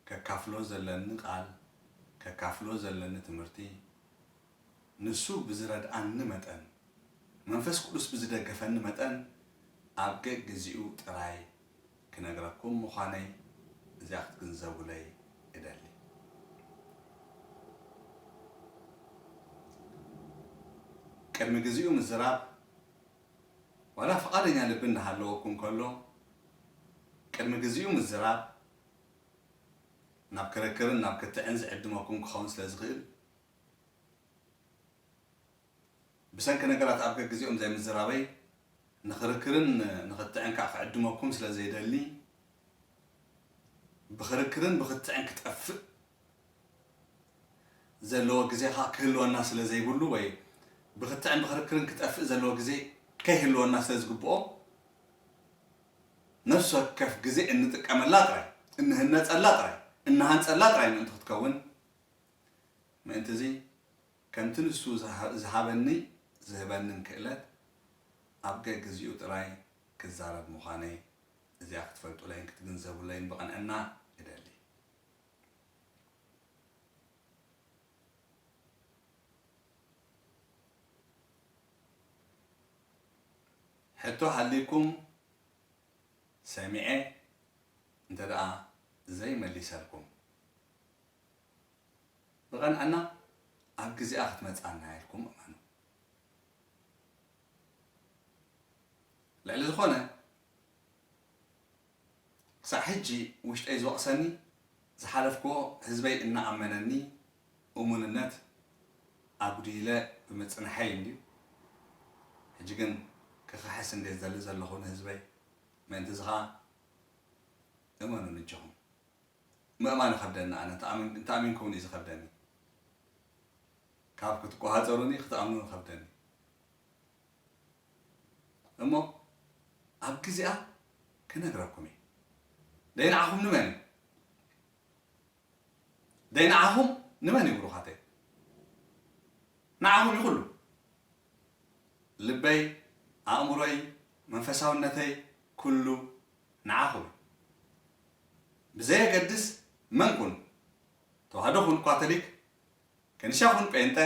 ከካፍሎ ዘለኒ ቃል፣ ከካፍሎ ዘለኒ ትምህርቲ፣ ንሱ ብዝረድኣኒ መጠን፣ መንፈስ ቅዱስ ብዝደገፈኒ መጠን፣ ኣብ ገግዜኡ ጥራይ ክነግረኩም ምዃነይ እዚኣ ክትግንዘቡለይ እደሊ። ቅድሚ ግዜኡ ምዝራብ፣ ዋላ ፍቓደኛ ልቢ እናሃለወኩም ከሎ፣ ቅድሚ ግዜኡ ምዝራብ፣ ናብ ክርክርን ናብ ክትዕን ዝዕድመኩም ክኸውን ስለ ዝኽእል፣ ብሰንኪ ነገራት ኣብ ገግዜኦም ዘይምዝራበይ፣ ንኽርክርን ንኽትዕን ከኣ ክዕድመኩም ስለ ዘይደሊ፣ ብኽርክርን ብኽትዕን ክጠፍእ ዘለዎ ግዜ ኸኣ ክህልወና ስለ ዘይብሉ፣ ወይ ብኽትዕን ብኽርክርን ክጠፍእ ዘለዎ ግዜ ከይህልወና ስለ ዝግብኦ፣ ነፍሲ ወከፍ ግዜ እንጥቀመላ ጥራይ፣ እንህነጸላ ጥራይ፣ እንሃንጸላ ጥራይ ምእንቲ ክትከውን፣ ምእንቲ እዚ ከምቲ ንሱ ዝሃ-፣ ዝሃበኒ ዝህበንን ክእለት ኣብ ገግዜኡ ጥራይ ክዛረብ ምዃነይ እዚኣ ክትፈልጡለይን ክትግንዘቡለይን ብቕንዕና እደሊ። ሕቶ ሃልይኩም ሰሚዐ እንተ ደኣ ዘይመሊሰልኩም፣ ብቐንዕና ኣብ ግዜኣ ክትመጽኣና ኢልኩም እመኑ። ልዕሊ ዝኾነ፣ ክሳዕ ሕጂ ውሽጠይ ዝወቕሰኒ፣ ዝሓለፍክዎ ህዝበይ እናኣመነኒ እሙንነት ኣጉዲለ ብምጽንሐይ እንድዩ። ሕጂ ግን ክኽሕስ እንድየ ዝደሊ ዘለኹ ንህዝበይ። ምእንቲ እዚ ኸኣ እመኑኒ ኣጆኹም። ምእማን ይኸብደኒ ኣነ፣ እንተኣሚን-፣ እንተኣሚንኩምኒ እዩ ዝኸብደኒ። ካብ ክትቆሃጸሩኒ ክትኣምኑኒ ይኸብደኒ። እሞ ኣብ ግዜኣ ክነግረኩም እየ። ደይ ንዓኹም ንመን እዩ? ደይ ንዓኹም ንመን እዩ ብሩኻተይ? ንዓኹም እዩ ኩሉ። ልበይ፣ ኣእምሮይ፣ መንፈሳውነተይ፣ ኩሉ ንዓኹም እዩ። ብዘየገድስ መን ኩን፣ ተዋህዶ ኩን፣ ካቶሊክ፣ ከኒሻ ኩን፣ ጴንጠ፣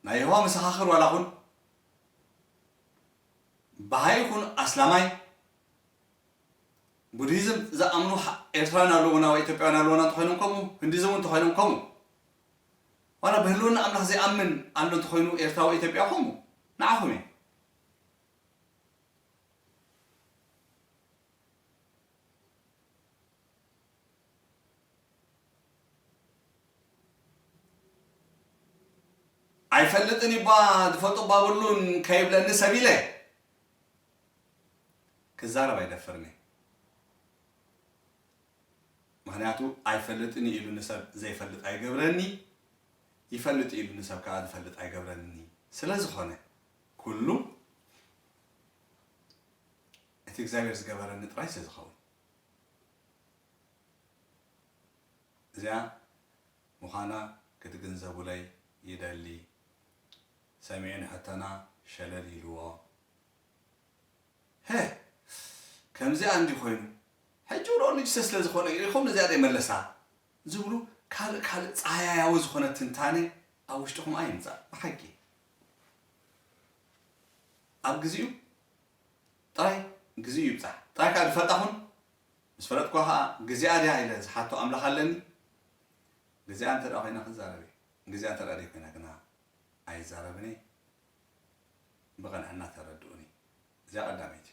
ናይ የሆዋ መሰኻኽር ዋላ ኩን፣ በሃይ ኩን፣ ኣስላማይ፣ ቡድሂዝም ዝኣምኑ ሓ-፣ ኤርትራውያን ኣለዉና ወይ ኢትዮጵያውያን ኣለዉና እንተኾይኖም ከምኡ፣ ህንዲዝም እውን እንተኾይኖም ከምኡ፣ ዋላ ብህልውና ኣምላኽ ዘይኣምን ኣሎ እንተኾይኑ ኤርትራ ወይ ኢትዮጵያ ከምኡ፣ ንዓኹም እየ። ኣይፈልጥን እባ፣ ዝፈልጦ እባ ብሉን ከይብለኒ ሰብ ኢለ ክዛረብ ኣይደፍርን እየ። ምኽንያቱ ኣይፈልጥን እዩ ኢሉ ንሰብ ዘይፈልጥ ኣይገብረኒ፣ ይፈልጥ እዩ ኢሉ ንሰብ ከኣ ዝፈልጥ ኣይገብረኒ። ስለ ዝኾነ ኩሉ እቲ እግዚኣብሔር ዝገበረኒ ጥራይ ስለ ዝኸውን። እዚኣ ምዃና ክትግንዘቡለይ ይደሊ። ሰሚዑ ንሕቶና ሸለል ኢልዎ። "ሄ፣ ከምዚኣ እንዲ ኮይኑ፣ ሕጂ ወደ ንጅሰ ስለ ዝኾነ ኢኹም ነዚኣ ደይ መለሳ?" ዝብሉ ካልእ ካልእ ጸሃያያዊ ዝኾነ ትንታነ ኣብ ውሽጥኹም ኣይምጻእ። ብሓቂ ኣብ ግዜኡ ጥራይ፣ ግዜኡ ይብጻሕ። ጥራይ ከኣ ዝፈልጣ ኩን፣ ምስ ፈለጥኩዋ ከኣ፣ "ግዜኣ ድያ?" ኢለ ዝሓቶ ኣምላኽ ኣለኒ። ግዜኣ እንተ ደኣ ኮይና ክዛረብ እየ። ግዜኣ እንተ ደኣ ደይ ኮይና ግና ኣይዛረብን እየ። ብቕንዕና ተረድኡኒ። እዚኣ ቀዳመይቲ።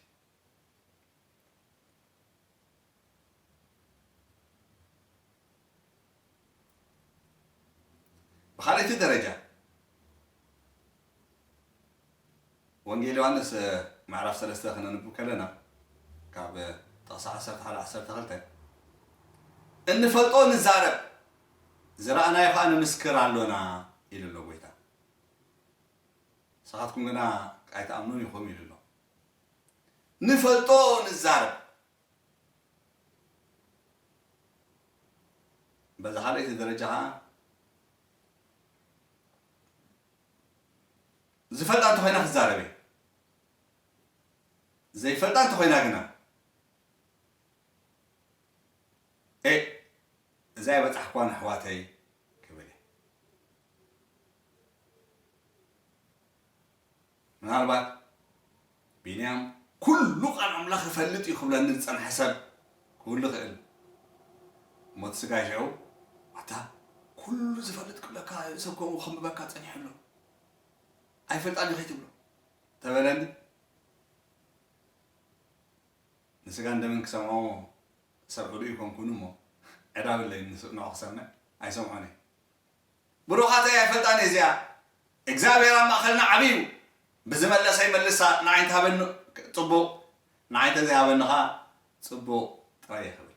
ብኻልኣይቲ ደረጃ፣ ወንጌል ዮሃንስ፣ እ፣ ምዕራፍ ሰለስተ ክነንብብ ከለና፣ ካብ፣ እ፣ ጥቕሲ ዓሰርተ ሓደ ዓሰርተ ክልተ፣ "እንፈልጦ ንዛረብ፣ ዝረኣናዮ ኸኣ ንምስክር ኣሎና" ኢሉ ኣሎ ጐይታ። "ንስኻትኩም ግና ኣይትኣምኑን ኢኹም" ኢሉ ኣሎ። ንፈልጦ ንዛረብ። በዛ ካልኣይቲ ደረጃ ኸዓ፣ ዝፈልጣ እንተኾይና ክዛረብ እየ። ዘይፈልጣ እንተኾይና ግና፣ ኤ፣ እዛ ኣይበጻሕኳን ኣሕዋተይ ክብል እየ። ምናልባት ቢንያም ኩሉ ቃል ኣምላኽ ይፈልጥ እዩ ክብለኒ ዝጸንሐ ሰብ ክህሉ ይኽእል። እሞ እቲ ስጋ ሽዑ፣ ኣታ ኩሉ ዝፈልጥ ክብለካ፣ ሰብ ከምኡ ከንብበካ ጸኒሑ ኣሎ። ኣይፈልጣን እዩ ከይትብሎ ተበለኒ። ንስጋን ደምን ክሰምዖ ሰብ ርኡይ ኣይኮንኩን እሞ፣ ዕዳ ብለይ ንስ-፣ ንዑ ክሰምዕ ኣይሰምዖን እየ። ብሩኻተይ ኣይፈልጣን እየ እዚኣ። እግዚኣብሔር ኣብ ማእከልና ዓብዩ። ብዝመለሰ ይመልሳ፣ ንዓይ እንተሃበኒ ጽቡቕ፣ ንዓይ እንተዘይሃበኒ ኸኣ ጽቡቕ ጥራይ እየ ክብል።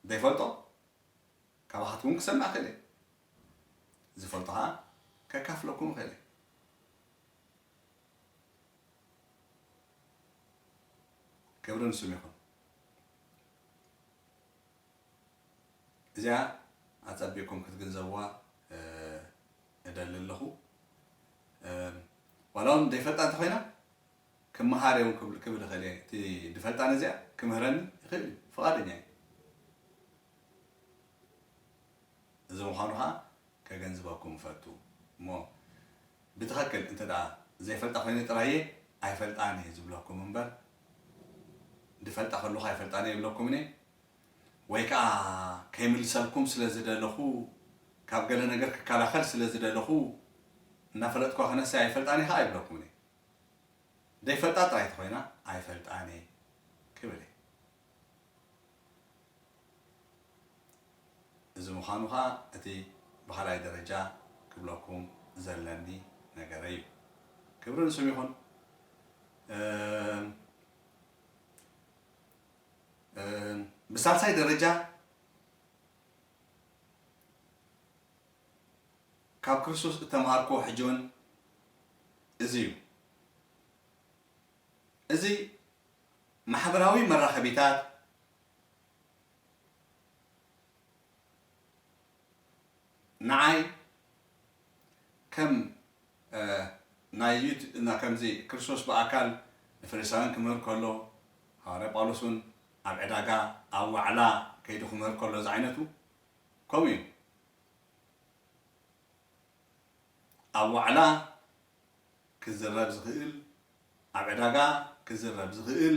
ዘይፈልጦ ካባኻትኩም ክሰምዕ እኽእል እየ። ዝፈልጦ ኸኣ ከካፍለኩም እኽእል እየ። ክብሪ ንስም ይኹን። እዚኣ ኣጸቢቕኩም ክትግንዘብዋ፣ እ፣ እደሊ ኣለኹ። እ፣ ዋላ እውን ዘይፈልጣ እንተኾይና ክመሃር እውን ክብል፣ ክብል እኽእል እየ። እቲ ዝፈልጣ ነዚኣ ክምህረኒ ይኽእል እዩ። ፍቓደኛ እየ። እዚ ምዃኑ ኸዓ ከገንዝበኩም እፈቱ። እሞ ብትኽክል እንተ ደኣ ዘይፈልጣ ኮይነ ጥራይ እየ ኣይፈልጣን እየ ዝብለኩም እምበር፣ ዝፈልጣ ከለኹ ኣይፈልጣን እየ ይብለኩምን እየ። ወይ ከኣ ከይምልሰልኩም ስለ ዝደለኹ፣ ካብ ገለ ነገር ክከላኸል ስለ ዝደለኹ፣ እናፈለጥኳ ክነስእ ኣይፈልጣን እየ ከኣ ኣይብለኩምን እየ። ዘይፈልጣ ጥራይ ተኾይና ኣይፈልጣን እየ ክብል እየ። እዚ ምዃኑ ኸኣ እቲ ብኻልኣይ ደረጃ ክብለኩም ዘለኒ ነገረይ እዩ። ክብሪ ንስም ይኹን። እም፣ እም፣ ብሳልሳይ ደረጃ ካብ ክርስቶስ እተምሃርክዎ ሕጂ እውን እዚ እዩ። እዚ ማሕበራዊ መራኸቢታት ንዓይ ከም፣ እ፣ ናይ ዩት-፣ እና ከምዚ ክርስቶስ ብኣካል ንፈሪሳውያን ክምህር ከሎ፣ ሃዋርያ ጳውሎስ እውን ኣብ ዕዳጋ፣ ኣብ ዋዕላ ከይዱ ክምህር ከሎ ዝዓይነቱ ከምኡ እዩ። ኣብ ዋዕላ ክዝረብ ዝኽእል፣ ኣብ ዕዳጋ ክዝረብ ዝኽእል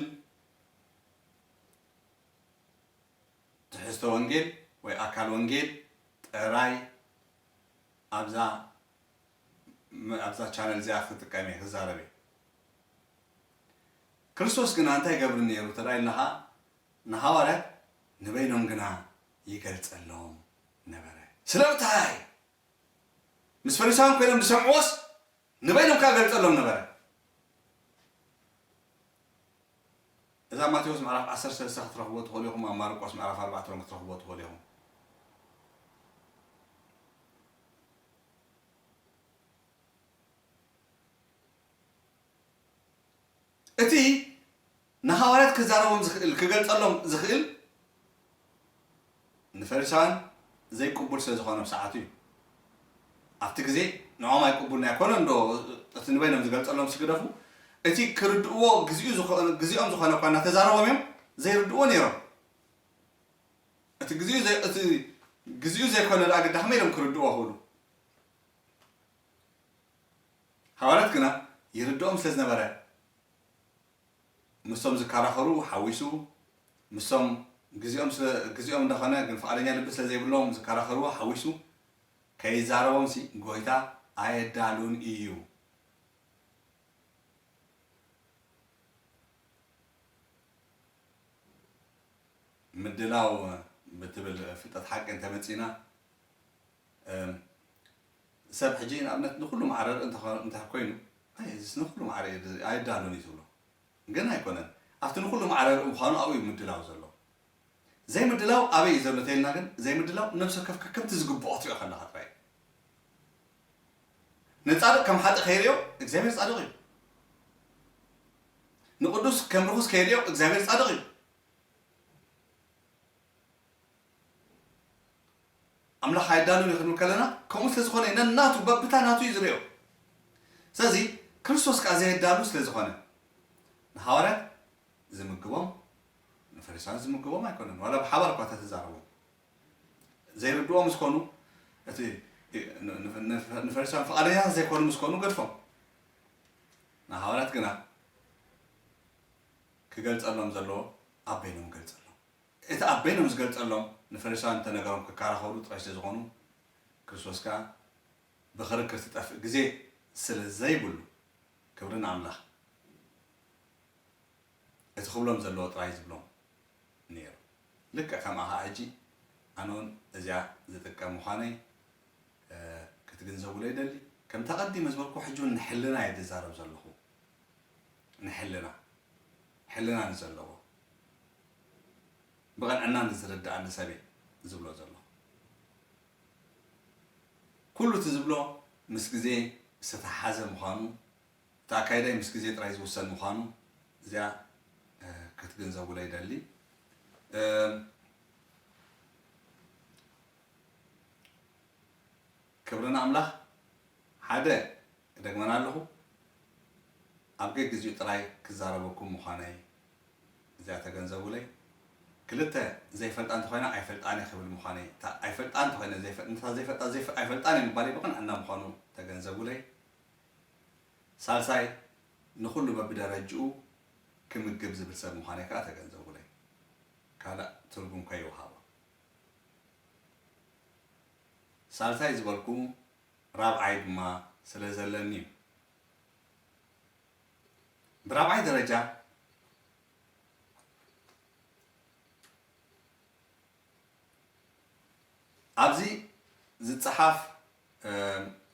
ትሕዝቶ ወንጌል ወይ ኣካል ወንጌል ጥራይ ኣብዛ፣ ኣብዛ ቻነል እዚኣ ክጥቀም እየ፣ ክዛረብ እየ። ክርስቶስ ግና እንታይ ይገብር ነይሩ ተባሂልና ኸዓ፣ ንሃዋርያት ንበይኖም ግና ይገልጸሎም ነበረ። ስለምንታይ? ምስ ፈሪሳውያን ኮይኖም ዝሰምዕዎስ ንበይኖም ከኣ ገልጸሎም ነበረ። እዛ ኣብ ማቴዎስ ምዕራፍ ዓሰርተ ሰለስተ ክትረኽብዎ ትኽእሉ ኢኹም፣ ኣብ ማርቆስ ምዕራፍ ኣርባዕተ እውን ክትረኽብዎ ትኽእሉ ኢኹም። እቲ ንሃዋርያት ክዛረቦም ዝኽእል፣ ክገልጸሎም ዝኽእል፣ ንፈሪሳውያን ዘይቅቡል ስለ ዝኾነ ኣብ ሰዓቱ እዩ። ኣብቲ ግዜ ንዖም ኣይቅቡልና ኣይኮነን ዶ፣ እቲ ንበይኖም ዝገልጸሎም ስግደፉ፣ እቲ ክርድእዎ ግዜኡ ዝኾነ፣ ግዜኦም ዝኾነ እኳ እናተዛረቦም እዮም ዘይርድእዎ ነይሮም። እቲ ግዜኡ ዘይ-፣ እቲ ግዜኡ ዘይኮነ ደኣ ግዳ ከመይ ኢሎም ክርድእዎ ክእሉ? ሃዋርያት ግና ይርድኦም ስለ ዝነበረ፣ ምስቶም ዝከራኸሩ ሓዊሱ፣ ምስቶም ግዜኦም ስለ፣ ግዜኦም እንዳኾነ ግን ፍቓደኛ ልቢ ስለ ዘይብሎም ዝከራኸርዎ ሓዊሱ፣ ከይዛረቦምሲ ጎይታ ኣየዳሉን እዩ። ምድላው ብትብል ፍልጠት ሓቂ እንተመጺና፣ እም፣ ሰብ ሕጂ ንኣብነት ንኹሉ ማዕረ ርእዩ እንተ-፣ እንተ ኮይኑ፣ "ኣይ፣ እዚስ ንኹሉ ማዕረ እዩ፣ ኣይዳሎን" እዩ ትብሎ። ግን ኣይኮነን። ኣብቲ ንኹሉ ማዕረ ርእዩ ምዃኑ ኣብኡ እዩ ምድላው ዘሎ። ዘይምድላው ኣበይ እዩ ዘሎ ተይልና ግን፣ ዘይምድላው ነብሲ ወከፍ ከከምቲ ዝግብኦ ትሪኦ ከለኻ ጥራይ እዩ። ንጻድቕ ከም ሓጥእ ከይርእዮ፣ እግዚኣብሔር ጻድቕ እዩ። ንቕዱስ ከም ርኹስ ከይርእዮ፣ እግዚኣብሔር ጻድቕ እዩ። ኣምላኽ ኣይዳሉን እዩ ክንብል ከለና፣ ከምኡ ስለ ዝኾነ፣ ነናቱ፣ በብታ ናቱ እዩ ዝርእዮ። ስለዚ፣ ክርስቶስ ከኣ ዘየዳሉ ስለ ዝኾነ፣ ንሃዋርያት ዝምግቦም፣ ንፈ-፣ ንፈሪሳውያን ዝምግቦም ኣይኮነን፣ ዋላ ብሓባር እኳ ተተዛረቦም። ዘይርድኦም ምስ ኮኑ፣ እቲ ን-፣ ን-፣ ን-፣ ንፈሪሳውያን ፍቓደኛታት ዘይኮኑ ምስ ኮኑ ገድፎም። ንሃዋርያት ግና ክገልጸሎም ዘለዎ ኣብ በይኖም ገልጸሎም። እቲ ኣብ በይኖም ዝገልጸሎም ንፈሪሳውያን እንተነገሮም ክከራኸሩ ጥራይ ስለ ዝኾኑ፣ ክርስቶስ ከኣ ብኽርክር ትጠፍእ ግዜ ስለ ዘይብሉ፣ ክብሪ ንኣምላኽ፣ እቲ ክብሎም ዘለዎ ጥራይ ዝብሎም ነይሩ። ልክዕ ከምኣ ኸኣ ሕጂ ኣነ እውን እዚኣ ዝጥቀም ምዃነይ፣ እ፣ ክትግንዘቡለይ ይደሊ። ከምቲ ኣቐዲመ ዝበልኩ፣ ሕጂ እውን ንሕልና እየ ዝዛረብ ዘለኹ። ንሕልና፣ ሕልና ንዘለዎ፣ ብቐንዕና ንዝርድኣኒ ሰብ እየ ዝብሎ ዘለኹ። ኩሉ እቲ ዝብሎ ምስ ግዜ ዝተተሓሓዘ ምዃኑ፣ እቲ ኣካይዳይ ምስ ግዜ ጥራይ ዝውሰን ምዃኑ፣ እዚኣ፣ እ፣ ክትግንዘቡለይ ይደሊ። እ፣ ክብሪ ንኣምላኽ። ሓደ፣ እደግመና ኣለኹ፣ ኣብ ገግዜኡ ጥራይ ክዛረበኩም ምዃነይ እዚኣ ተገንዘቡለይ። ክልተ፣ ዘይፈልጣ እንተኾይና ኣይፈልጣን እየ ክብል ምዃነይ፣ እታ ኣይፈልጣን እንተኾይነ ዘይፈ-፣ ነታ ዘይፈልጣ ዘይፈ-፣ ኣይፈልጣን እየ ምባለይ ብቕንዕና ምዃኑ ተገንዘቡለይ። ሳልሳይ፣ ንኹሉ በብደረጅኡ ክምግብ ዝብል ሰብ ምዃነይ ከኣ ተገንዘቡለይ። ካልእ ትርጉም ከይወሃቦ። ሳልሳይ ዝበልኩ ራብዓይ ድማ ስለ ዘለኒ እዩ። ብራብዓይ ደረጃ ኣብዚ ዝጸሓፍ፣ እ፣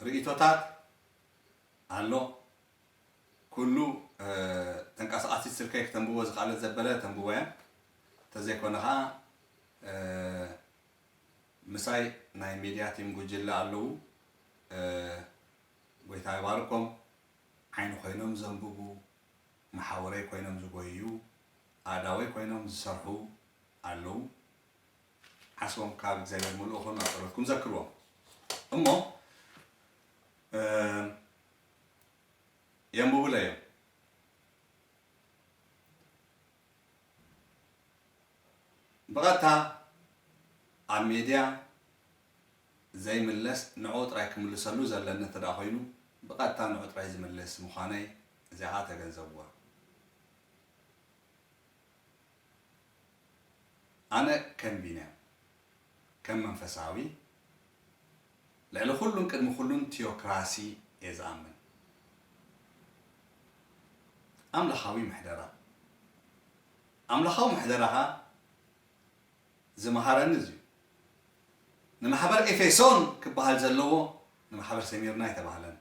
ርእይቶታት ኣሎ። ኩሉ፣ እ፣ ተንቀሳቓሲት ስልከይ ክተንብቦ ዝኸኣለት ዘበለ ተንብቦ እያ። እንተዘይኮነ ኸኣ፣ እ፣ ምሳይ ናይ ሜድያ ቲም ጉጅለ ኣለዉ። እ፣ ጎይታ ይባርኮም። ዓይኒ ኮይኖም ዘንብቡ፣ መሓውረይ ኮይኖም ዝጎይዩ፣ ኣእዳወይ ኮይኖም ዝሰርሑ ኣለዉ። ዓስቦም ካብ እግዚኣብሔር ምሉእ ኾኑ ኣብ ጸሎትኩም ዘክርዎም። እሞ፣ እ፣ የንብቡለይ እዮም። ብቐጥታ ኣብ ሜድያ ዘይምለስ፣ ንዕኡ ጥራይ ክምልሰሉ ዘለኒ እንተ ደኣ ኮይኑ፣ ብቐጥታ ንዕኡ ጥራይ ዝምልስ ምዃነይ እዚኣ ኸኣ ተገንዘብዋ። ኣነ ከም ቢንያም፣ ከም መንፈሳዊ፣ ልዕሊ ኩሉን ቅድሚ ኩሉን ቲዮክራሲ እየ ዝኣምን። ኣምላኻዊ ምሕደራ። ኣምላኻዊ ምሕደራ ኸኣ ዝመሃረኒ እዚ እዩ። ንማሕበር ኤፌሶን ክበሃል ዘለዎ ንማሕበር ሰሚርና ኣይተባህለን።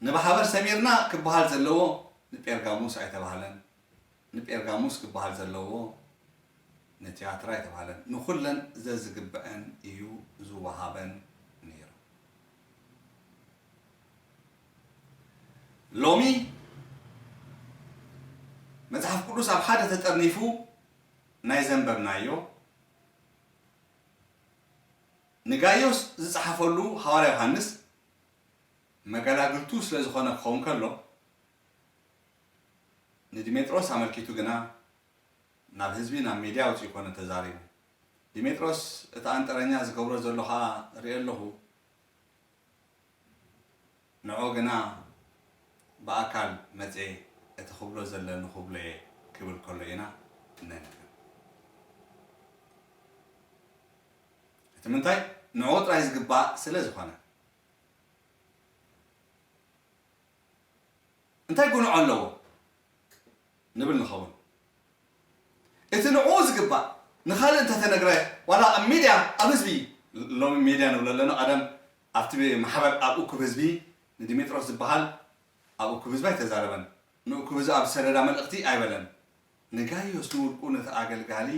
ንማሕበር ሰሚርና ክበሃል ዘለዎ ንጴርጋሙስ ኣይተባህለን። ንጴርጋሙስ ክበሃል ዘለዎ ንትያትራ ኣይተባህለን። ንኹለን ዘዝግብዐን እዩ ዝወሃበን ነይሩ። ሎሚ መጽሓፍ ቅዱስ ኣብ ሓደ ተጠርኒፉ ናይ ዘንበብናዮ፣ ንጋይዮስ ዝጸሓፈሉ ሃዋርያ ዮሃንስ መገላግልቱ ስለ ዝኾነ ክኸውን ከሎ፣ ንዲሜጥሮስ ኣመልኪቱ ግና ናብ ህዝቢ፣ ናብ ሜድያ ኣውጺኡ ኮነ ተዛሪቡ። ዲሜጥሮስ እቲ ኣንጠረኛ ዝገብሮ ዘሎ ኸኣ ርእየ ኣለኹ። ንዑ ግና ብኣካል መጽየ እቲ ክብሎ ዘለኒ ክብሎ እየ ክብል ከሎ ኢና እነንብብ። እቲ ምንታይ ንዑ ጥራይ ዝግባእ ስለ ዝኾነ። እንታይ ጉንዖ ኣለዎ ንብል ንኸውን። እቲ ንዕኡ ዝግባእ ንኻልእ እንተተነግረ፣ ዋላ ኣብ ሚድያ፣ ኣብ ህዝቢ፣ ሎሚ ሚድያ ንብሎ ኣለና፣ ቀደም ኣብቲ ማሕበር ኣብ እኩብ ህዝቢ ንዲሜጥሮስ ዝበሃል ኣብ እኩብ ህዝቢ ኣይተዛረበን። ንእኩብ ህዝቢ ኣብ ዝሰደዳ መልእኽቲ ኣይበለን። ንጋይዮስ ንውልቁ ነቲ ኣገልጋሊ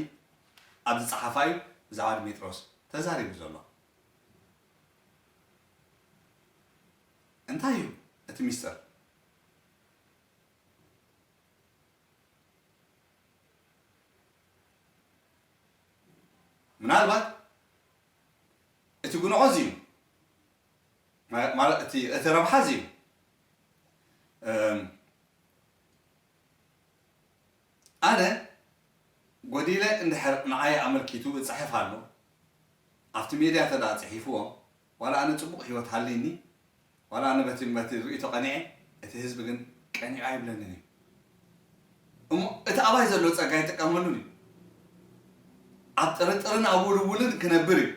ኣብ ዝጸሓፋ እዩ ብዛዕባ ዲሜጥሮስ ተዛሪቡ ዘሎ። እንታይ እዩ እቲ ሚስጥር? ምናልባት እቲ ጉንዖ እዚ እዩ። ማ-፣ ማለት እቲ፣ እቲ ረብሓ እዚ እዩ። እም፣ ኣነ ጎዲለ እንድሕር ንዓይ ኣመልኪቱ እጽሕፍ ኣሎ፣ ኣብቲ ሜድያ እንተ ደኣ ጽሒፍዎ፣ ዋላ ኣነ ጽቡቕ ህይወት ሃልይኒ፣ ዋላ ኣነ በቲ፣ በቲ ርእይቶ ቀኒዐ፣ እቲ ህዝቢ ግን ቀኒዑ ኣይብለንን እዩ። እሞ እቲ ኣባይ ዘሎ ጸጋ ይጥቀመሉን እዩ። ኣብ ጥርጥርን ኣብ ውልውልን ክነብር እዩ።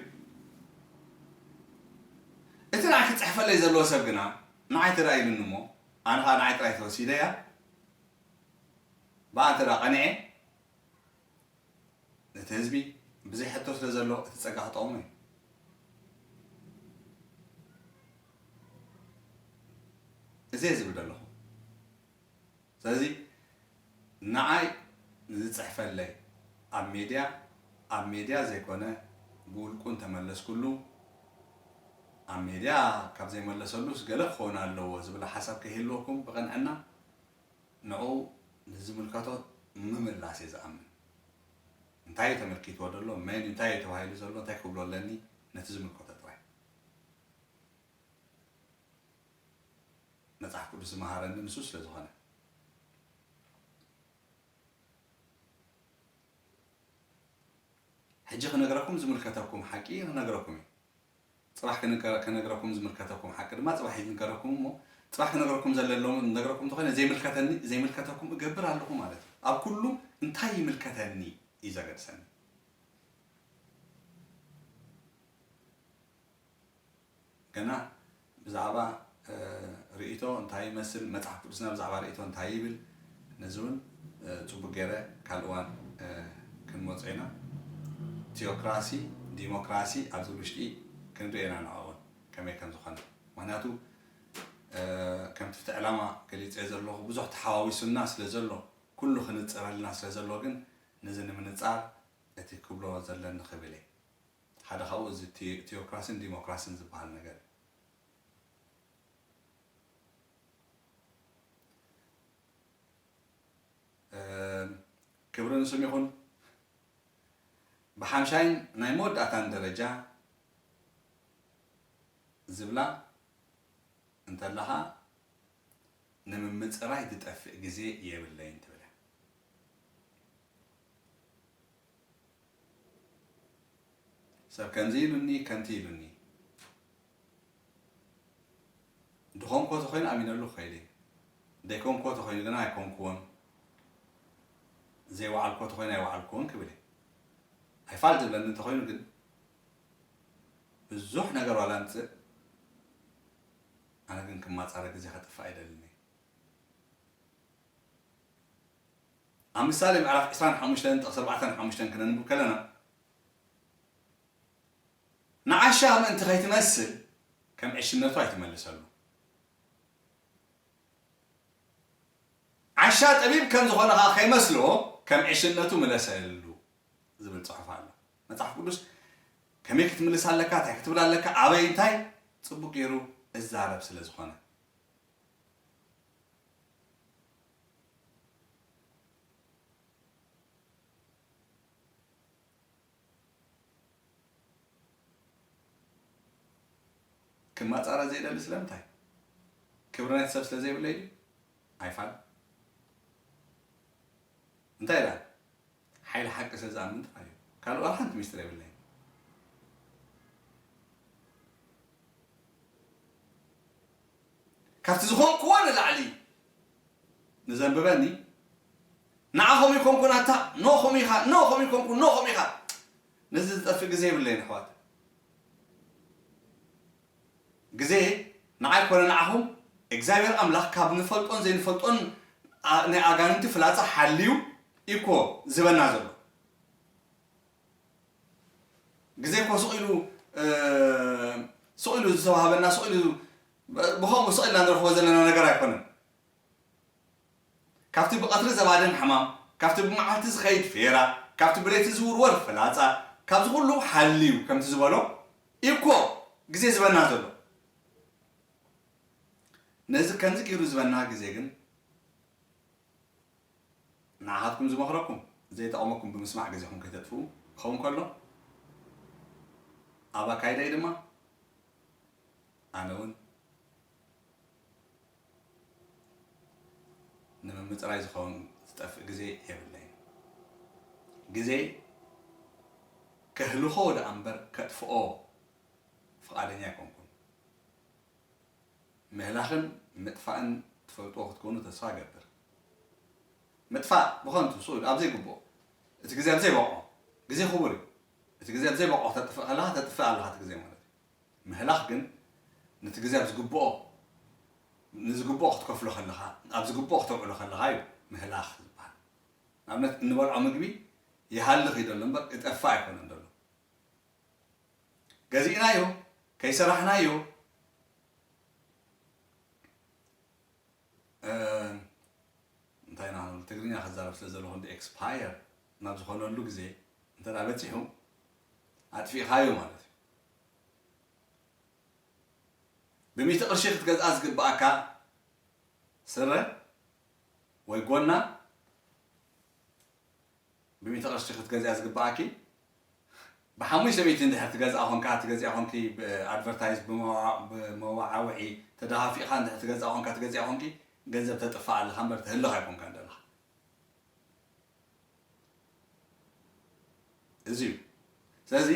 እቲ ንዓይ ክጽሕፈለይ ዘለዎ ሰብ ግና ንዓይ ተዳኢሉኒ እሞ፣ ኣነ ኸኣ ንዓይ ጥራይ ተወሲደያ፣ ብኣ እንተ ደኣ ቀኒዐ፣ ነቲ ህዝቢ ብዘይ ሕቶ ስለ ዘሎ እቲ ጸጋ ክጠቕሞ እዩ። እዚ እየ ዝብል ዘለኹ። ስለዚ ንዓይ ንዝጽሕፈለይ ኣብ ሜድያ፣ ኣብ ሜድያ ዘይኮነ ብውልቁ እንተመለስኩሉ፣ ኣብ ሜድያ ካብ ዘይመለሰሉስ ገለ ክኸውን ኣለዎ ዝብል ሓሳብ ከይህልወኩም ብቕንዕና ንዕኡ ንዝምልከቶ ምምላስ እየ ዝኣምን። እንታይ እዩ ተመልኪትዎ ዘሎ? መን እዩ? እንታይ እዩ ተባሂሉ ዘሎ? እንታይ ክብሎ ኣለኒ? ነቲ ዝምልከቶ ጥራይ። መጽሓፍ ቅዱስ ዝመሃረኒ ንሱ ስለ ዝኾነ። ሕጂ ክነግረኩም ዝምልከተኩም ሓቂ ክነግረኩም እዩ። ጽባሕ ክነገ-፣ ክነግረኩም ዝምልከተኩም ሓቂ ድማ ጽባሕ ይንገረኩም እሞ፣ ጽባሕ ክነግረኩም ዘለሎም ነግረኩም እንተኾይነ ዘይምልከተኒ፣ ዘይምልከተኩም እገብር ኣለኹ ማለት እዩ። ኣብ ኩሉ እንታይ ይምልከተኒ እዩ ዘገድሰኒ። ገና ብዛዕባ፣ እ፣ ርእይቶ እንታይ ይመስል፣ መጽሓፍ ቅዱስና ብዛዕባ ርእይቶ እንታይ ይብል፣ ነዚ እውን፣ እ፣ ጽቡቕ ገይረ ካልእ እዋን፣ እ፣ ክንመጾ ኢና። ቲኦክራሲ፣ ዲሞክራሲ ኣብዚ ውሽጢ ክንርኢ ኢና ንዕኡ እውን ከመይ ከም ዝኾነ። ምኽንያቱ፣ እ፣ ከምቲ ኣብቲ ዕላማ ገሊጸ ዘለኹ ብዙሕ ተሓዋዊሱና ስለ ዘሎ፣ ኩሉ ክንጽረልና ስለ ዘሎ ግን ነዚ ንምንጻር እቲ ክብሎ ዘለኒ ክብል እየ። ሓደ ካብኡ እዚ ቲ-፣ ቲኦክራሲን ዲሞክራሲን ዝበሃል ነገር እዩ። እም፣ ክብሪ ንስም ይኹን። ብሓምሻይን ናይ መወዳእታን ደረጃ ዝብላ እንተለኻ፣ ንምምጽራይ ዝጠፍእ ግዜ የብለይን ትብል እያ። ሰብ ከምዚ ኢሉኒ፣ ከምቲ ኢሉኒ። ድኾንኮ ተኾይኑ ኣሚነሉ ክኸይድ እየ። ደይኮንኮ ተኾይኑ ግና ኣይኮንኩዎን። ዘይወዓልኮ ተኾይኑ ኣይወዓልኩዎን ክብል እየ። ኣይፋል ዝብለኒ እንተኾይኑ ግን ብዙሕ ነገር ዋላ ኣምጽእ፣ ኣነ ግን ክማጻረ ግዜ ከጥፍእ ኣይደልን እየ። ኣብ ምሳሌ ምዕራፍ ዕስራን ሓሙሽተን ጥቕሲ ኣርባዕተን ሓሙሽተን ክነንብብ ከለና፣ ንዓሻ ምእንቲ ከይትመስል ከም ዕሽነቱ ኣይትመልሰሉ። ዓሻ ጠቢብ ከም ዝኾነ ኸዓ ከይመስሎ ከም ዕሽነቱ ምለሰሉ ዝብል ጽሑፍ ኣሎ። መጽሓፍ ቅዱስ ከመይ ክትምልስ ኣለካ፣ እንታይ ክትብል ኣለካ፣ ኣበይ እንታይ ጽቡቕ ገይሩ እዛረብ ስለ ዝኾነ። ክማጻረ ዘይደሊ ስለምንታይ? ክብሪ ናይቲ ሰብ ስለ ዘይብለይ ድዩ? ኣይፋል። እንታይ ኢላ? ሓይሊ ሓቂ ስለ ዝኣምን ጥራይ እዩ። ካልእ ዋላ ሓንቲ ሚስጥር የብለይን። ካብቲ ዝኾንኩዎ ንላዕሊ ንዘንብበኒ፣ ንዓኹም ይኮንኩ ናታ፣ ኖኹም ኢኻ፣ ኖኹም ይኮንኩ፣ ኖኹም ኢኻ። ነዚ ዝጠፍእ ግዜ የብለይን ኣሕዋት። ግዜ ንዓይ ኮነ ንዓኹም እግዚኣብሔር ኣምላኽ ካብ ንፈልጦን ዘይንፈልጦን ኣ-፣ ናይ ኣጋንንቲ ፍላጻ ሓልዩ እኮ ዝበና ዘሎ። ግዜ እኮ ስቕ ኢሉ፣ እ፣ ስቕ ኢሉ ዝተዋህበና፣ ስቕ ኢሉ ብ-፣ ብኸምኡ ስቕ ኢልና ንረኽቦ ዘለና ነገር ኣይኮነን። ካብቲ ብቐትሪ ዘባድን ሕማም፣ ካብቲ ብመዓልቲ ዝኸይድ ፌራ፣ ካብቲ ብለይቲ ዝውርወር ፍላጻ፣ ካብዚ ኩሉ ሓልዩ ከምቲ ዝበሎ እዩ እኮ ግዜ ዝበና ዘሎ። ነዚ ከምዚ ገይሩ ዝበና ግዜ ግን ንዓኻትኩም ዝመኽረኩም ዘይጠቕመኩም ብምስማዕ ግዜኹም ከይተጥፍኡ ክኸውን ከሎ፣ ኣብ ኣካይዳይ ድማ ኣነ እውን ንምምጽራይ ዝኸውን ዝጠፍእ ግዜ የብለይን። ግዜ ከህልኾ ደኣ እምበር ከጥፍኦ ፍቓደኛ ኣይኮንኩን። ምህላኽን ምጥፋእን ትፈልጥዎ ክትኮኑ ተስፋ እገብር። ምጥፋእ ብኸንቱ፣ ስኡል፣ ኣብ ዘይግብኦ፣ እቲ ግዜ ኣብ ዘይበቕዖ፣ ግዜ ክቡር እዩ። እቲ ግዜ ኣብ ዘይበቕዖ ክተጥፍእ ከለኻ፣ ተጥፍእ ኣለኻ እቲ ግዜ ማለት እዩ። ምህላኽ ግን፣ ነቲ ግዜ ኣብ ዝግብኦ፣ ንዝግብኦ ክትከፍሎ ከለኻ፣ ኣብ ዝግብኦ ክተውዕሎ ከለኻ እዩ ምህላኽ ዝበሃል። ንኣብነት፣ እንበልዖ ምግቢ ይሃልኽ እዩ ዘሎ እምበር፣ እጠፍእ ኣይኮነን ዘሎ። ገዚእናዮ፣ ከይሰራሕናዮ፣ እ፣ እንታይ ኢና ክንብል፣ ትግርኛ ክዛረብ ስለ ዘለኹ፣ እንዲ ኤክስፓየር ናብ ዝኾነሉ ግዜ እንተ ደኣ በጺሑ፣ ኣጥፊእኻዮ ማለት እዩ። ብሚእቲ ቅርሺ ክትገዝኣ ዝግብኣካ ስረ ወይ ጎና፣ ብሚእቲ ቅርሺ ክትገዝኣ ዝግብኣኪ፣ ብሓሙሽተ ሚእቲ እንድሕር ትገዝኣ ኾንካ፣ ትገዝኣ ኾንኪ፣ ብኣድቨርታይዝ፣ ብመዋ-፣ ብመዋዓውዒ ተደሃፊእኻ እንድሕር ትገዝኣ ኾንካ፣ ትገዝኣ ኾንኪ፣ ገንዘብ ተጥፍእ ኣለኻ እምበር፣ ትህልኽ ኣይኮንካን ዘለኻ። እዚ እዩ። ስለዚ፣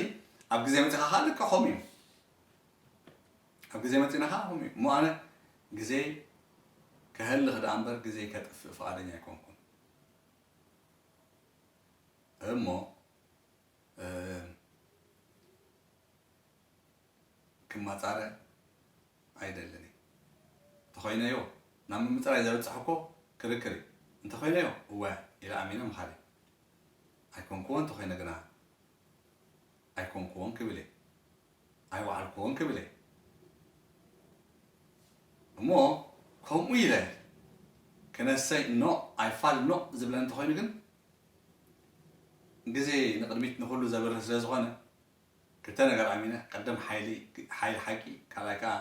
ኣብ ግዜ መጺኻ ኸኣ ልክዕ ከምኡ እዩ። ኣብ ግዜ መጺና ኸኣ ከምኡ እዩ። እሞ ኣነ ግዜ ከህልኽ ደኣ እምበር፣ ግዜ ከጥፍእ ፍቓደኛ ኣይኮንኩን። እሞ፣ እ፣ ክማጻረ ኣይደልን እየ። እንተኾይነዮ፣ ናብ ምምጽራይ ዘብጽሕ እኮ ክርክር እዩ። እንተኾይነዮ፣ እወ ኢለ ኣሚነ ምኻድ እዩ። ኣይኮንክዎን እንተኾይነ ግና፣ ኣይኮንክዎን ክብል እየ። ኣይወዓልክዎን ክብል እየ። እሞ፣ ከምኡ ኢለ ክነሰይ ኖ፣ ኣይፋል ኖ ዝብለ እንተኾይኑ ግን፣ ግዜ ንቕድሚት ንኹሉ ዘብርህ ስለ ዝኾነ፣ ክልተ ነገር ኣሚነ፣ ቀደም ሓይሊ፣ ሓይሊ ሓቂ፣ ካልኣይ ከኣ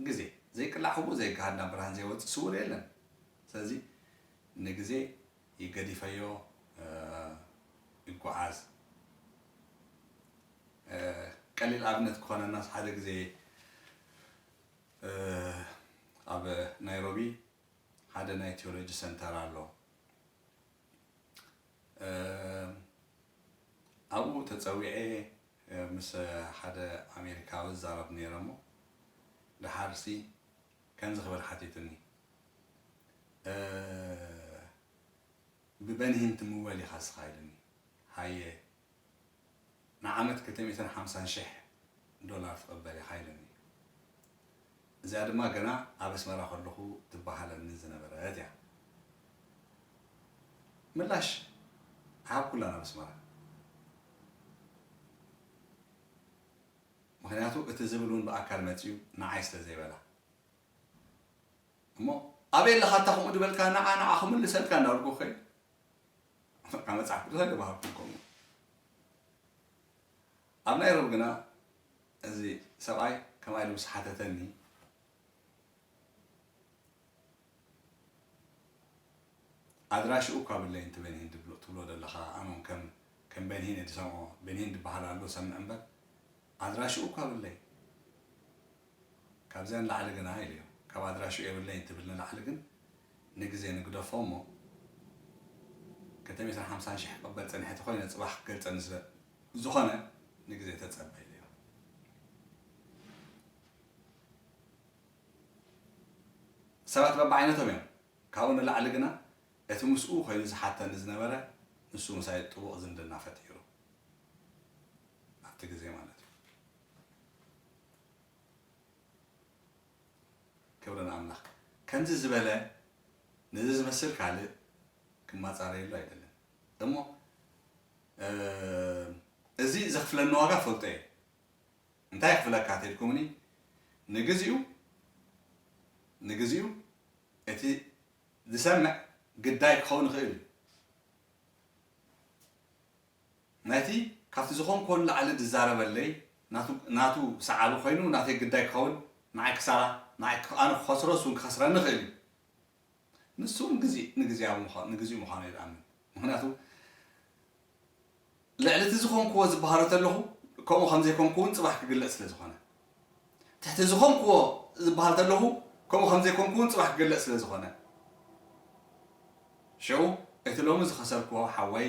ግዜ። ዘይቅላዕ ህቡእ፣ ዘይገሃድ ናብ ብርሃን ዘይወጽእ ስውር የለን። ስለዚ ንግዜ ይገዲፈዮ፣ እ፣ ይጓዓዝ። እ፣ ቀሊል ኣብነት ክኾነናስ፣ ሓደ ግዜ፣ እ፣ ኣብ ናይሮቢ ሓደ ናይ ቲዮሎጂ ሰንተር ኣሎ። እ፣ ኣብኡ ተጸዊዐ፣ እ፣ ምስ ሓደ ኣሜሪካዊ እዛረብ ነይረ እሞ፣ ደሓርሲ ከምዚ ክብል ሓቲቱኒ፣ እ፣ "ብበንሂን ትምወል ኢኻ እስኻ?" ኢሉኒ። ሃየ፣ ንዓመት ክልተ ሚእትን ሓምሳን ሽሕ ዶላር ትቕበል ኢኻ ኢሉኒ። እዚኣ ድማ ገና ኣብ ኣስመራ ከለኹ ትበሃለኒ ዝነበረት እያ። ምላሽ ኣይሃብኩላን ኣብ ኣስመራ። ምኽንያቱ እቲ ዝብል እውን ብኣካል መጺኡ ንዓይ ስለ ዘይበላ። እሞ ኣበይ ኣለኻ እታ ከምኡ ዝበልካ ንዓ፣ ንዓ ክምልሰልካ እንዳበልኩ ከይድ። ካብ መጽሓፍ ቅዱስ ኣይተባሃልኩን ከምኡ። ኣብ ናይሮቢ ግና እዚ ሰብኣይ ከምኣ ኢሉ ምስ ሓተተኒ፣ ኣድራሽኡ እኳ ብለይ፣ እቲ በንሂን ትብሎ፣ ትብሎ ዘለኻ፣ ኣነ እውን ከም፣ ከም በንሂን እየ ዝሰምዖ። በንሂን ዝበሃል ኣሎ ሰምዕ እምበር፣ ኣድራሽኡ እኳ ብለይ። ካብዚኣ ንላዕሊ ግና ኢለዮ። ካብ ኣድራሽኡ የብለይን ትብል ንላዕሊ ግን፣ ንግዜ ንግደፎ እሞ፣ ክልተ ሚእትን ሓምሳን ሽሕ ክቕበል ጸኒሐ ተኾይነ፣ ጽባሕ ክገልጸኒ ስለ ዝኾነ፣ ንግዜ ተጸበ ኢለዮ። ሰባት በብዓይነቶም እዮም። ካብኡ ንላዕሊ ግና፣ እቲ ምስኡ ኮይኑ ዝሓተኒ ዝነበረ፣ ንሱ ምሳይ ጥቡቕ ዝምድና ፈጢሩ። ኣብቲ ግዜ ማለት እዩ። ክብሪ ንኣምላኽ። ከምዚ ዝበለ፣ ነዚ ዝመስል ካልእ ክማጻረየሉ ኣይደልን። እሞ፣ እ፣ እዚ ዘኽፍለኒ ዋጋ ፈልጦ እየ። እንታይ ክፍለካ ተልኩምኒ፣ ንግዚኡ፣ ንግዚኡ እቲ ዝሰምዕ ግዳይ ክኸውን ይኽእል እዩ። ናይቲ ካብቲ ዝኾንኩዎ ንላዕሊ ዝዛረበለይ ናቱ፣ ናቱ ሰዓቢ ኮይኑ ናተይ ግዳይ ክኸውን፣ ንዓይ ክሳራ፣ ንዓይ ክ-፣ ኣነ ክኸስሮ፣ እሱ እውን ክኸስረኒ ይኽእል እዩ። ንሱ እውን ግዜ፣ ንግዜያዊ ምዃ-፣ ንግዚኡ ምዃኑ እየ ዝኣምን። ምኽንያቱ ልዕሊ እቲ ዝኾንኩዎ ዝበሃሎ ተለኹ፣ ከምኡ ከም ዘይኮንኩ እውን ጽባሕ ክግለጽ ስለ ዝኾነ። ትሕቲ ዝኾንኩዎ ዝበሃል ተለኹ፣ ከምኡ ከም ዘይኮንኩ እውን ጽባሕ ክግለጽ ስለ ዝኾነ። ሽዑ እቲ ሎሚ ዝኸሰርኩዎ ሓወይ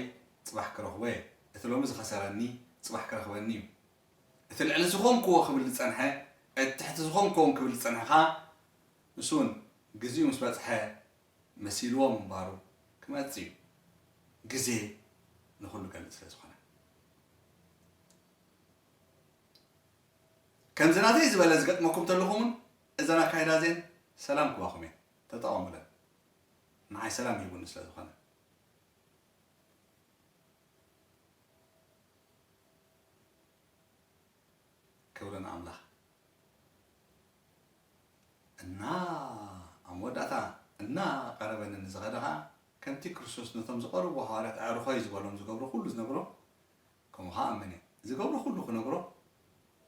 ጽባሕ ክረኽቦ እየ። እቲ ሎሚ ዝኸሰረኒ፣ ጽባሕ ክረኽበኒ እዩ። እቲ ልዕሊ ዝኾንክዎ ክብል ዝጸንሐ፣ እቲ ትሕቲ ዝኾንክዎ ክብል ዝጸንሐ ኸኣ፣ ንሱ እውን ግዜኡ ምስ በጽሐ፣ መሲልዎ ምንባሩ ክመጽእ እዩ። ግዜ ንኹሉ ገልጽ ስለ ዝኾነ። ከምዚ ናተይ ዝበለ ዝገጥመኩም ተለኹም እውን፣ እዘን ኣካይዳ እዚአን ሰላም ክባኹም እየን። ተጠቐሙለን። ንዓይ ሰላም ሂቡኒ ስለ ዝኾነ። ክብሪ ንኣምላኽ። እና ኣብ መወዳእታ እናቐረበኒ ንዝኸደ ኸኣ፣ ከምቲ ክርስቶስ ነቶም ዝቐርቡ ሃዋርያት ኣዕሩኸይ ዝበሎም ዝገብሮ ኩሉ ዝነግሮ፣ ከምኡ ኸኣ እመን እየ። ዝገብሮ ኩሉ ክነግሮ፣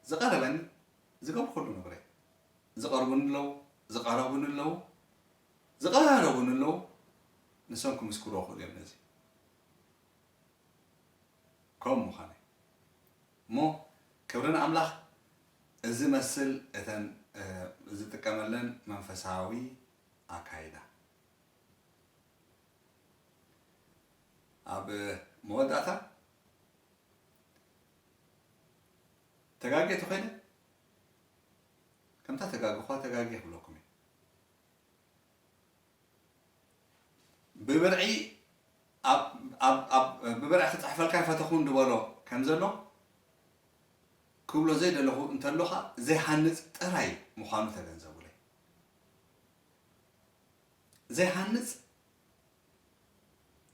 ዝቐረበኒ ዝገብሮ ኩሉ ነግሮ እየ። ዝቐርቡኒ ኣለዉ፣ ዝቐረቡኒ ኣለዉ፣ ዝቐረቡኒ ኣለዉ፣ ንሶም ክምስክርዎ ክእሉ እዮም ነዚ። ከምኡ ምዃነይ። እሞ ክብሪ ንኣምላኽ፣ እዚ መስል እተን፣ እ፣ ዝጥቀመለን መንፈሳዊ ኣካይዳ። ኣብ መወዳእታ ተጋግየ ተኾይነ፣ ከምታ ተጋግኹዋ ተጋግየ ክብለኩም እየ። ብብርዒ ኣብ፣ ኣብ፣ ኣብ፣ ብብርዒ ክጽሕፈልካ ኣይፈተኹን ዝበሎ ከም ዘሎ ክብሎ ዘይደለኹ እንተሎ ኸኣ ዘይሃንጽ ጥራይ ምዃኑ ተገንዘቡለይ። ዘይሃንጽ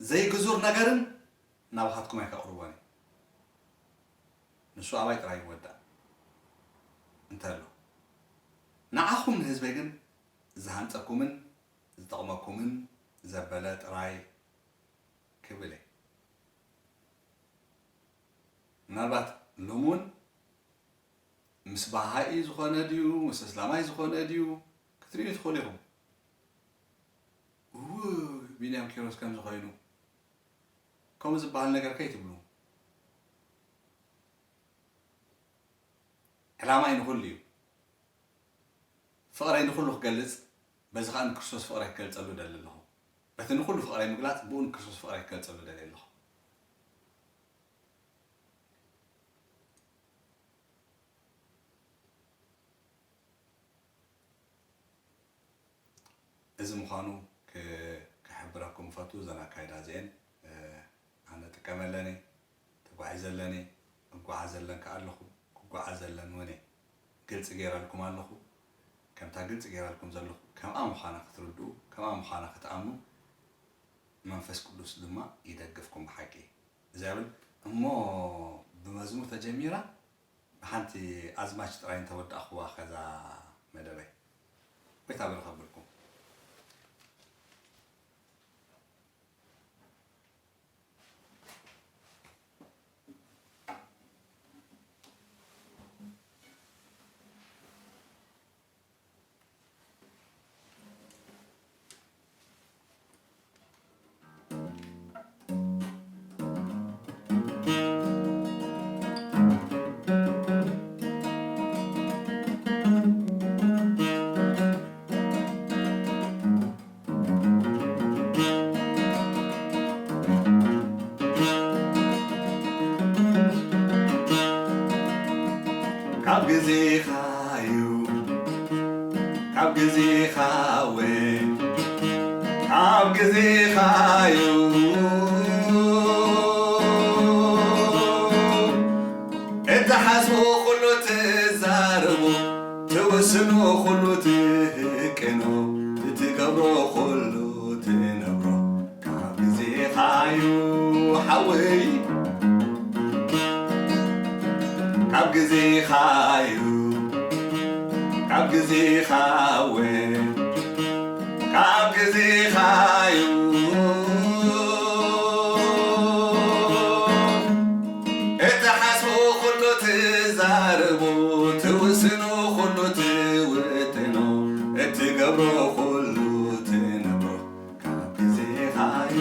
ዘይግዙር ነገርን ናባኻትኩም ኣይከቕርቦን እዩ። ንሱ ኣባይ ጥራይ ይወዳእ እንተሎ፣ ንዓኹም ንህዝበይ ግን ዝሃንጸኩምን ዝጠቕመኩምን ዘበለ ጥራይ ክብል እየ። ምናልባት ሎሚ እውን ምስ በሃኢ ዝኾነ ድዩ፣ ምስ እስላማይ ዝኾነ ድዩ ክትርእዩ ትኽእሉ ኢኹም። እውይ፣ ቢንያም ኪሮስ ከምዚ ኮይኑ፣ ከምኡ ዝበሃል ነገር ከይትብሉ። ዕላማይ ንኹሉ እዩ። ፍቕረይ ንኹሉ ክገልጽ፣ በዚ ኸኣ ንክርስቶስ ፍቕረይ ክገልጸሉ እደሊ ኣለኹ። በቲ ንኹሉ ፍቕረይ ምግላጽ፣ ብኡ ንክርስቶስ ፍቕረይ ክገልጸሉ እደሊ ኣለኹ። እዚ ምዃኑ ክ-፣ ክሕብረኩም እፈቱ። እዘን ኣካይዳ እዚኤን፣ እ፣ ኣነ እጥቀመለን እየ፣ ተጓዒዘለን እየ፣ እጓዓዘለን ከኣ ኣለኹ፣ ክጓዓዘለን እውን እየ። ግልጺ ገይረልኩም ኣለኹ። ከምታ ግልጺ ገይረልኩም ዘለኹ፣ ከምኣ ምዃና ክትርድኡ፣ ከምኣ ምዃና ክትኣምኑ፣ መንፈስ ቅዱስ ድማ ይደግፍኩም ብሓቂ። እዚ ይብል እሞ ብመዝሙር ተጀሚራ፣ ብሓንቲ ኣዝማች ጥራይ እንተወዳእኽዋ ከዛ መደበይ። ወይ ታበል ከብልኩም። ካብ ግዜኻ እዩ፣ ካብ ግዜኻ ወ-፣ ካብ ግዜኻ እዩ። እትሓስቦ ኩሉ ትዛረቦ፣ ትውስኖ ኩሉ ትህቅኖ፣ እትገብሮ ኩሉ ትነብሮ፣ ካብ ግዜኻዩ ሓወይ፣ ካብ ግዜኻዩ፣ ካብ ግዜኻወ፣ ካብ ግዜኻዩ። እትሓስቦ ኩሉ ትዛረቦ፣ ትውስኖ ኩሉ ትውጥኖ፣ እትገብሮ ኩሉ ትነብሮ፣ ካብ ግዜኻዩ፣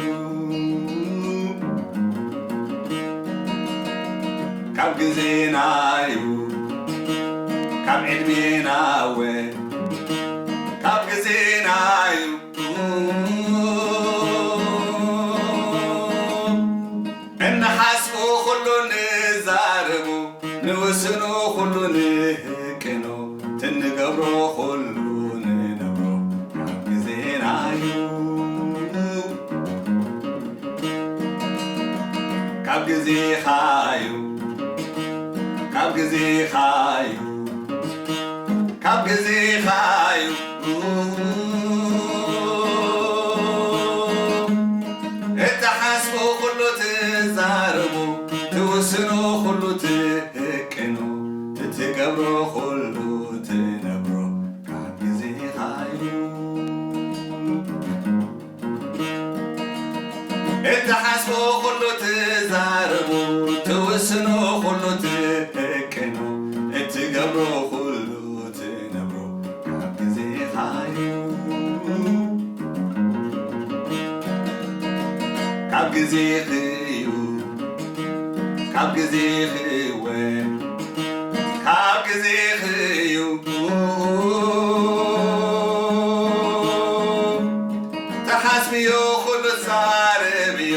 ካብ ግዜናዩ፣ ካብ ዕድሜናወ፣ ካብ ግዜናዩ። እንሓስቦ ኩሉ ግዜኻዩ ካብ ግዜኻዩ ካብ ግዜኻዩ እትሓስቦ ኩሉ ትዛረቦ ትውስኖ ኩሉ ትህቅኖ እትገብሮ ኩሉ ትነብሮ ካብ ግዜኻዩ እትሓስቦ ኩሉ ትዛረቦ ትውስኖ ኩሉ ትህቅኖ እትገብሮ ኩሉ ትነብሮ ካብ ግዜኻዩ ካብ ግዜኽዩ ካብ ግዜኽወ ካብ ግዜኽዩ ትሓስብዮ ኩሉ ትዛረብዮ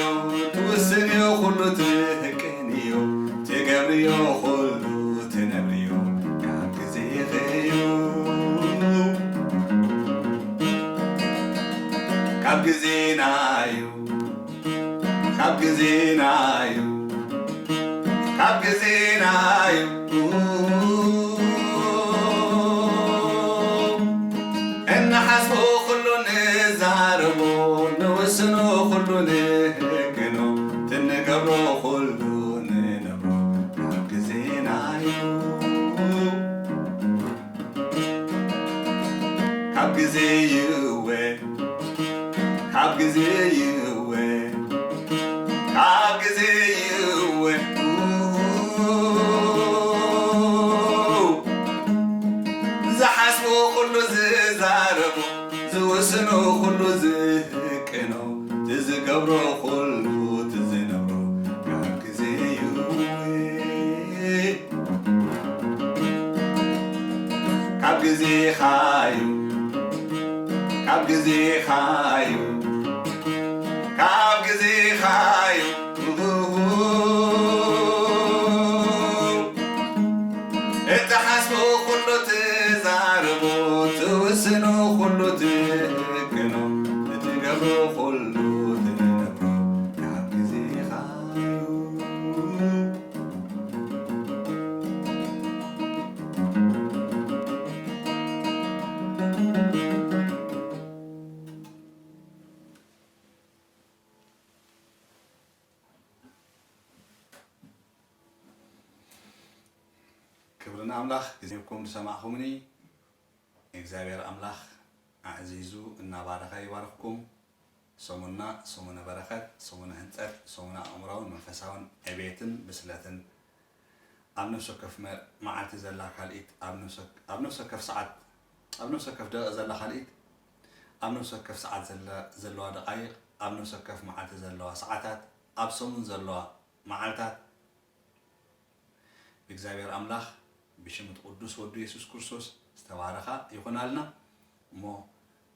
ትውስንዮ ኩሉ ትህቅንዮ ትገብርዮ ኩሉ ትነብርዮ ካብ ግዜኽዩ ካብ ግዜናዩ ካብ ግዜናዩ ካብ ግዜናዩ እንሓስቦ ኩሉ ንዛረቦ ንውስኖ ኩሉ ንህቅኖ ትንገብሮ ኩሉ ንነብሮ ካብ ግዜናዩ ካብ ግዜዩወ ካብ ግዜዩወ ካብ ግዜዩወ ዝሓስቦ ኩሉ ዝዛረቦ ዝውስኖ ኩሉ ዝህቅኖ ትዝገብሮ ኩሉ ትዝነብሮ ካብ ግዜዩወ ካብ ግዜኻዩ ካብ ግዜኻዩ ካብ ግዜኻዩ እትሓስቦ ኩሉ ትዛረቦ ትውስኖ ኩሉ ትህቅኖ እትገብሮ ኩሉ ትነብሮ ካብ ግዜኻዩ ክብሪ ንኣምላኽ። ግዜ ሂብኩም ዝሰማዕኹምኒ እግዚኣብሔር ኣምላኽ ኣዕዚዙ እናባረኸ ይባርኽኩም። ሰሙንና ሰሙነ በረኸት፣ ሰሙነ ህንጸት፣ ሰሙነ ኣእምራውን መንፈሳውን ዕቤትን ብስለትን ኣብ ነፍሲ ወከፍ መ- መዓልቲ ዘላ ካልኢት ኣብ ነፍሲ ወከ- ኣብ ነፍሲ ወከፍ ሰዓት ኣብ ነፍሲ ወከፍ ደቂቕ ዘላ ካልኢት ኣብ ነፍሲ ወከፍ ሰዓት ዘለ- ዘለዋ ደቓይቕ ኣብ ነፍሲ ወከፍ መዓልቲ ዘለዋ ሰዓታት ኣብ ሰሙን ዘለዋ መዓልታት ብእግዚኣብሔር ኣምላኽ ብሽም እቲ ቅዱስ ወዱ የሱስ ክርስቶስ ዝተባረኻ ይኹናልና። እሞ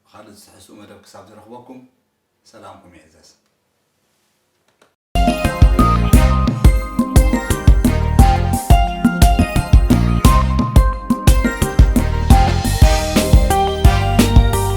ብኻልእ ዝትሕዝትኡ መደብ ክሳብ ዝረኽበኩም ሰላምኩም ይዕዘዝ።